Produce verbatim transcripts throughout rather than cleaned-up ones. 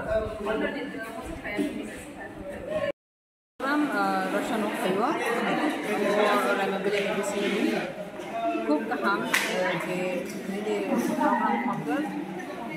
Program, uh, Roshan Okhaio, Rama Belai Bisi, khub kaham, uh, je nini program founder,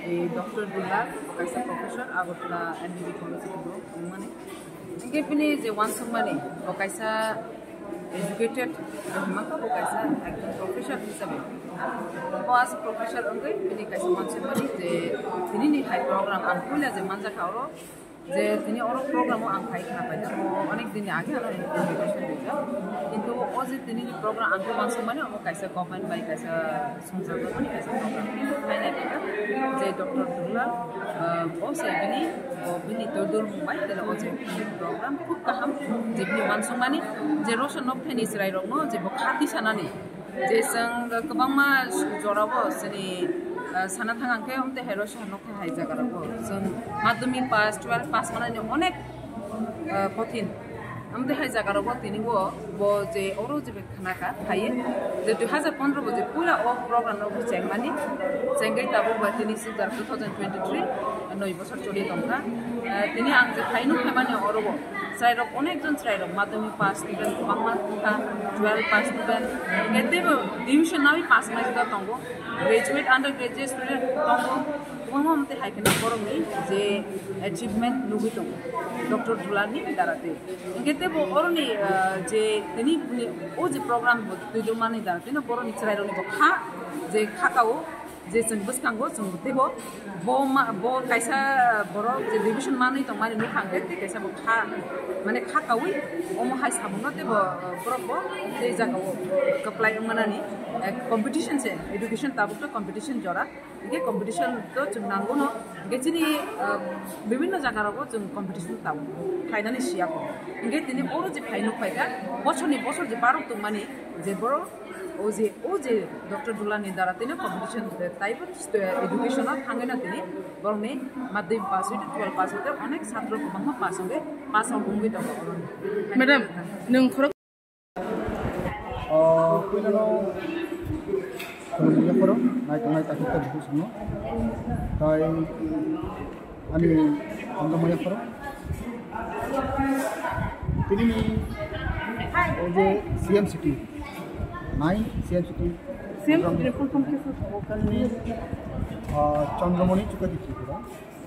eh, Doctor Dular, kaisa professor, Agartala M B B College o wngmani. Hingke bini je uansukmani, bo kaisa educated, hima khe bo kaisa ekjon professor hisabe. Bo as professor wngwi bini kaisa uansukmani je tinini hai program ang puila je manjakha oro, je tini oro program o ang phai khna paida, bo onek din ni age ano invitation rijak. Kintu o je tinini program ang khe uansukmani, omo kaisa government bai kaisa songjakmani kaisa program. Kintu phainai khe je Doctor Dular, ah, bo se bini, bo bini todor mung bai tele o je program khub kaham je bini uansukmani je Roshan Okhaini chwrairokno je bo kha tisanani je chwng kwbangma jorao chini, ah, sana thang ang khe omte hai Roshan Okha hai jagarogo chwng madhyamik pass, twelve pass manani onek, ah, kothin. Omte hai jagarogo tini bo, bo je oro je khnakha, phaiye. Je dui hazar pondro bo je puila o program no chengmani, chengwi tabuk ba tini sijak two thousand twenty-three, noi bosor choli tongkha. Eh, tini ang je phainuk phaimani oro bo chwrairok, onek jon chwrairok madhyamik pass student kwbangma wngkha, twelve pass student, hingke teibo division nawi pass mai jora tongo, graduate, undergraduate student tongo, kwbangma omte hai kheno borokni je achievement nugwi tongo Doctor Dularni dara tei. Hingke teibo oroni, ah, je tini bini o je program bo twi dwmani da, tino boroni chwrairokni bo kha, je kha kao, je chwng bwskango chwng teibo bo ma, bo kaisa borok je division manwi tongmani nukha hingke tei kaisa bo kha, mane kha kaui omo hai samungno teibo, ah, borok bo tei jagao kwplai wngmanani, eh, competition se, education tabuk to competition jora. Hingke competition to chwng nango no. Hingke chini, ah, bibinno jaga rogo chwng competition tamo khlainani siya ko. Hingke tini oro je phainuk phaikha, bosorni bosor je barok tongmani je borok o je, o je Doctor Dulani dara tini competition taibo education o thangwi no tini borokni madhyamik pass hwite twelve pass hwite onek satro kwbangma pass hwnkhe pass out wngwi tongo oro. Madam, nwng khorok O, puilano khulumya phoro, naitongnai takhuk tei bukhuk songno. Tai ani hamjakmaya phoro. Tinini o je C M C T, nai C M C T. C M C T ni full form khe sa? Ni, ah, Chandramani Chukati Tripura.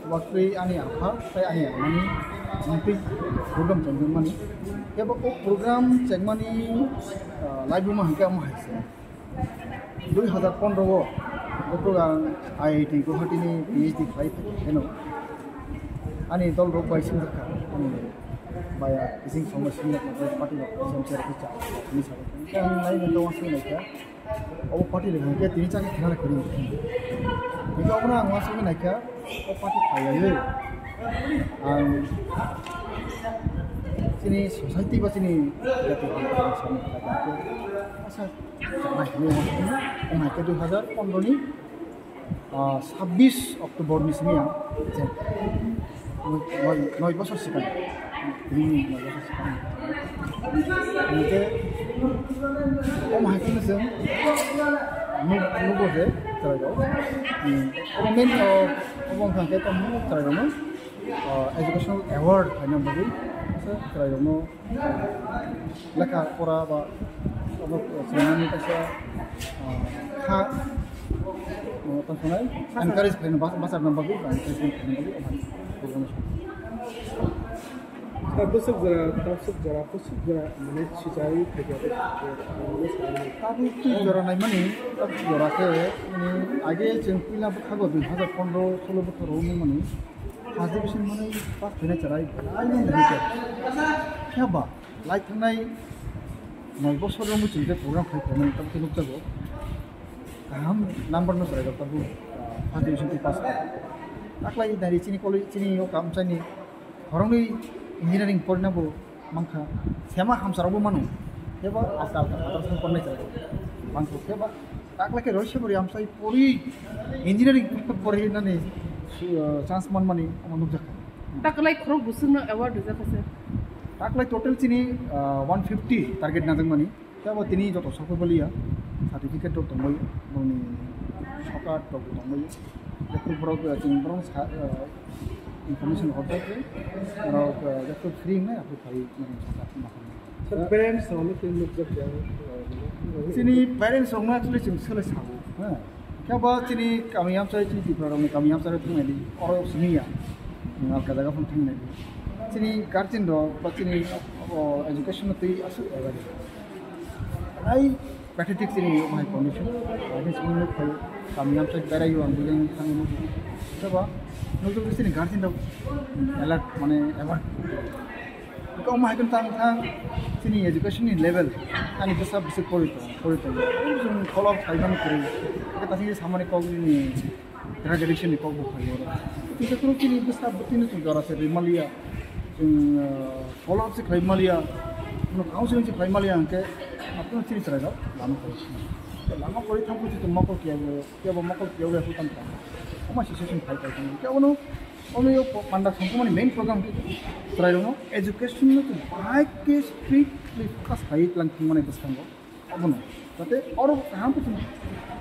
Waktwi ani apha tei ani amani mungtwi program chengjakmani. Kebo o program chengmani, ah, laibuma hwnkhe omo hai se. Dui hazar pondro o, o program I I T Guwahati ni P H D khlai phai pheno. Ani dol rok bai swngjak kha, ani baya kising songma swngjak kha, party rok song cher kha cha, ani sabo. Ang nai nai tong swngjak kha. Obo party rwkha hwnkhe tini chakhe khenana kwrwi. Hwnkhe obono ang uansukgwi naikha, o party phaiyaui ang chini society ba chini jati samung khlai tongkhe asa chanai hinwi uansukgwi naikha dui hazar pondro ni, ah, sabbish October ni simi ang je noi, noi, noi bosor sikang, bini noi bosor sikang. Hingke, omo hai kheno chwng nuk-, nugo je chwrairok. Hmm, omo main, o, omo wngkha khe tamo chwrairokno, o, educational award khaina bagwi se chwrairokno lekha pora ba obo swnamani kaisa, ah, kha, ah, tongthoknai encourage khlaina bas-, bachakna bagwi ba encouragement khlaina bagwi omo hai program. Bwswk jora, tabuk jora, bwswk jora, mane, sijai phaikha, bwswk jora, mane, sijai. Tabuk twi jora naimani, tabuk jora khe, mane, age chwng puila bwkhago dui hazar pondro solo bwkharo wngmani, first division mwnwi pass khaina chwrai belai no limited. Phiya ba, lai thangnai noi bosor romwi chwng je program khai phaimani tamo khe nukjago. Kaham number no chwrairok tabuk, ah, first division tei pass kha. Taklai nai chini college, chini o kamchaini khoroknwi engineering porina bo mankha. Sema hamsarokbo mano. Phiya ba alka alka phatar song pornai chwrairok mankha. Phiya ba taklai khe Roisabari amsai pori engineering pori nani, uh, chance manmani omo nukjakha. Taklai khorok bwswkno award rijak kha sir? Taklai total chini, uh, one fifty target najakmani. Tei bo tini joto sokoi baliya certificate rok tongbai, boni sokat rok tongbai. Tei borok, uh, chini borok sa, uh, Information order khe, aro, uh, jotto free wngnai, aphu phai, mane, saka, ma khe. Sir, parents rokno tei nukjak ya, uh, chini parents rokno actually chwng swlai sabo, ha. Khe bo chini kami amchai, chini Tripura rokni kami amchai rok thangnaidi, oro simi ya. Alka jaga phano thangnaidi. Chini guardian rok ba chini, o, education no twi aswk ebai. Ai, pathetic chini omo hai condition. Ani simi nuk phai, kami amchai berai yo ang bujang thangwi nuk. Sabo, nuk jok chini guardian rok alert, mane, aware. Khe omo hai khe tang thang chini education ni level ani bwsa bwswk pori tong, pori tong. Chwng kholop saimani kwrwi. Khe ta chini samani kok ni drug addiction ni kok bo phai oro. Khe chwng chini bwsa bwtwi no chwng jora se rimaliya. Chwng, ah, follow up se khlai maliya. Chwng counseling se khlai maliya hwnkhe aphuru chini chwrai rok lama kwrwi. Lama kwrwi thang phuru chwng mokol kiya bo, kiya bo mokol kiya bo tang thang. Omo situation phai phai chwng. Khe omo no Omo yo po-, panda songkha mani main program khe chwrai rokno education no tong bai khe strictly focus khai tlang thang mani bwskango. Obono jate oro kaham khe chwng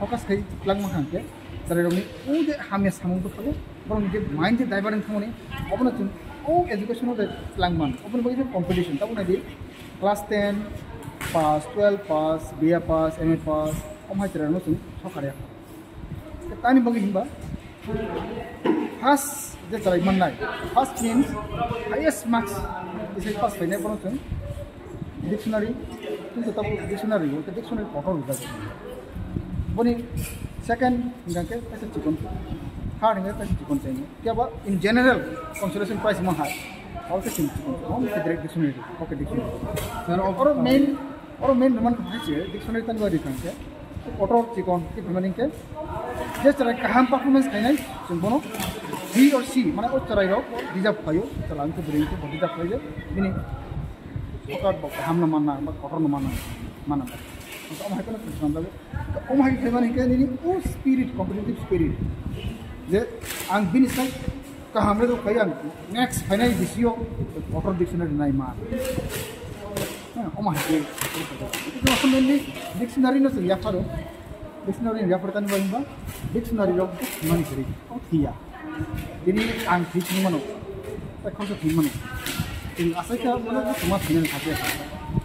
focus khai tlang ma kha khe chwrai rokni o je hamya samung bwskango borok ni je mind je divert wng thang mani obono chwng o education no je tlang man obono bagwi je competition tabuk nai di class ten pass, twelve pass, B A pass, M A pass omo hai chwrai rokno chwng sokar ya. Tani bagwi hinba first je chwrai mannai, first means highest marks isai pass khainai bono chwng dictionary, chwng to tabuk dictionary o, dictionary kotor rijak. Boni second hingka khe kaisa chikon, third hingka kaisa chikon chaino. Khe abo in general consolation prize ma hai, abo khe chwng chikon, abo khe direct dictionary, pocket dictionary. Sir, oro main Oro main roman khe hai se dictionary tang bari kang khe kotor chikon khe bimani khe je chwrai kaham performance khainai chwng bono he or she mane o chwrai rok deserve khaio chwla wngkhe bwrwi wngkhe bo deserve khaio bini kotor bo kaham no manna ba kotor no manna manna ba omo hai kheno chwng swnamjago omo hai khaimani khe nini o spirit competitive spirit je ang bini sai Kaham le rok kaya next final D C o kotor dictionary nai ma. Omo hai ke. Itu mainly dictionary no ya pharo. Dictionary ya pharo tani ba dictionary rok mani kiri. O tiya. Ini ang thik ni mano. Ta khonsa thik mano. Ini asai ka mano cuma final khate.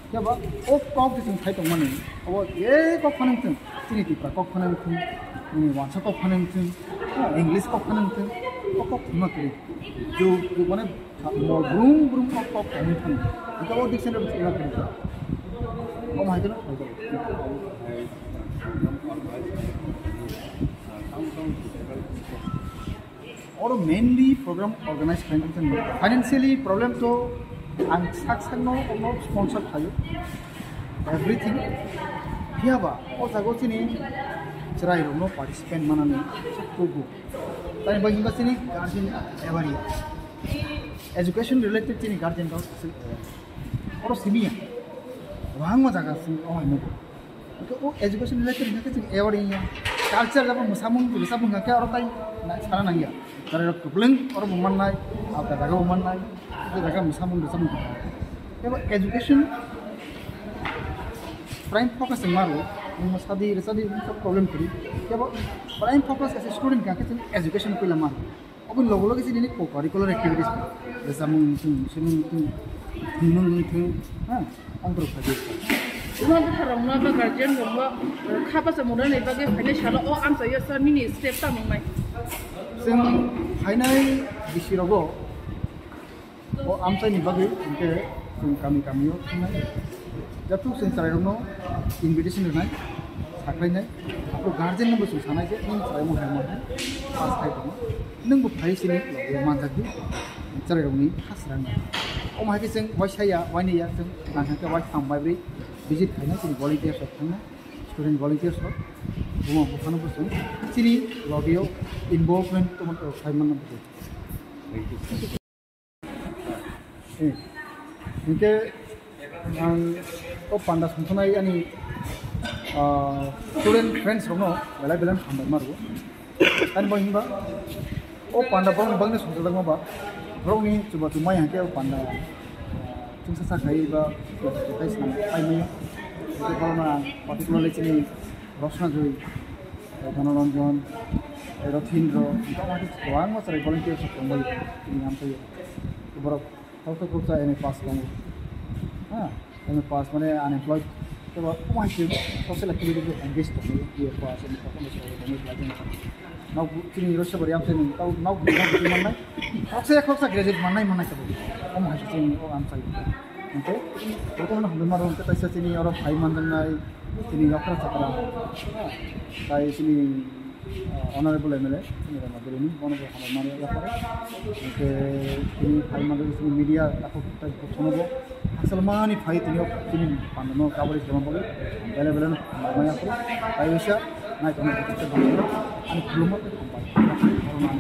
Khe ba o kok de chwng khai tongmani, abo je kok phano wng thung, chini Tipra kok phano wng thung, chini wansa kok phano wng thung, English kok phano wng thung, o kok thwima kwrwi. Jug jug mane mol brum brum kok kok thwima kwrwi. Hwnkhe o dictionary bo thwima kwrwi. Omo hai kheno. Oro mainly program organize khlaina thang thang financially problem to ang sak sak no ono sponsor khlaio everything. Phiya ba o jaga o chini chwrai rok no participant manani tubu. Tai bai hinba chini guardian area education related chini guardian rok oro simiya wahangma jaga simi o hai nugo. Hwnkhe o education related hwnkhe chwng aware wngya. Culture jabo mwsamung rwchapmung hwnkhe oro tai na-, sana nangya. Chwrairok kwplwng oro bo mannai, alka jaga bo mannai, o jaga mwsamung rwchapmung tongkha. Tei bo education prime focus wngma rwo, nwng mwsadi rwchadi wngkha problem kwrwi. Tei bo prime focus as a student hwnkhe chwng education puila man. Oboni loge loge chini co-curricular activities, rwchapmung wngthung, swimung wngthung, thwngmung wngthung, ha, ang borok khaidi. Buma bupha rokno ba guardian rokno, eh, kha bacha mwnani bagwi phainai salo o amchaio sir nini step tamo wngnai? Chwng phainai D C rogo o amchaini bagwi hwnkhe chwng kami kamio thangnai. Jathu chwng chwrairokno invitation rwnai, sakhlainai, aphuru guardian no bo chwng sanai je, "Nini chwraimo hai mo hai pass khai tongo, nwng bo phai sini logi manjak di, chwrairokni ha srang." Omo hai khe chwng waisa ya, waini ya, chwng nang khe waitham waibrwi visit khainai chini volunteers rok thangnai, student volunteers rok, buma buphano bo chwng chini logio involvement tongma rok khai manna bo. Eh, hinkhe ang o panda songkhanai ani, ah, student friends rokno belai belai hambai ma rwo. Ani bo hinba o panda borokni bagwi songchajakma ba borokni chubachu mai hinkhe o panda, ah, chwngsa sa khai ba khai snam khai maya. Hinkhe borokno ang particularly chini Rosna Joi, Dhonoranjan, Rothin rok, kwbangma chwrai volunteer rok tongbai tini amtwi. Borok khoroksa khoroksa M A pass tongo. Ha, M A pass mane unemployed. Tebo omo hai se social activity o engage tongo, B A pass, M A pass, omo sai tongo, class ten. Nok chini rosya bari amtwi nung tau nok nok mannai. Khoroksa khoroksa graduate mannai mannai tabo. Omo hai se chini o amsai. Oke, botono hambai maro hwnkhe kaisa chini oro phai manjaknai chini okra chakra. Tai chini ah, honorable M L A, chini Rama Derini, bono bo hambai mani yapharo. Hingke chini phai manjak chini media takhuk tai khuk sono bo. Hakchal mani phai tini o chini panda no kabari khema bagwi, bele bele no hambai mani yapharo. Tai wisa nai tongma kisa bangino ani khulumma tei hambai. Oro no ani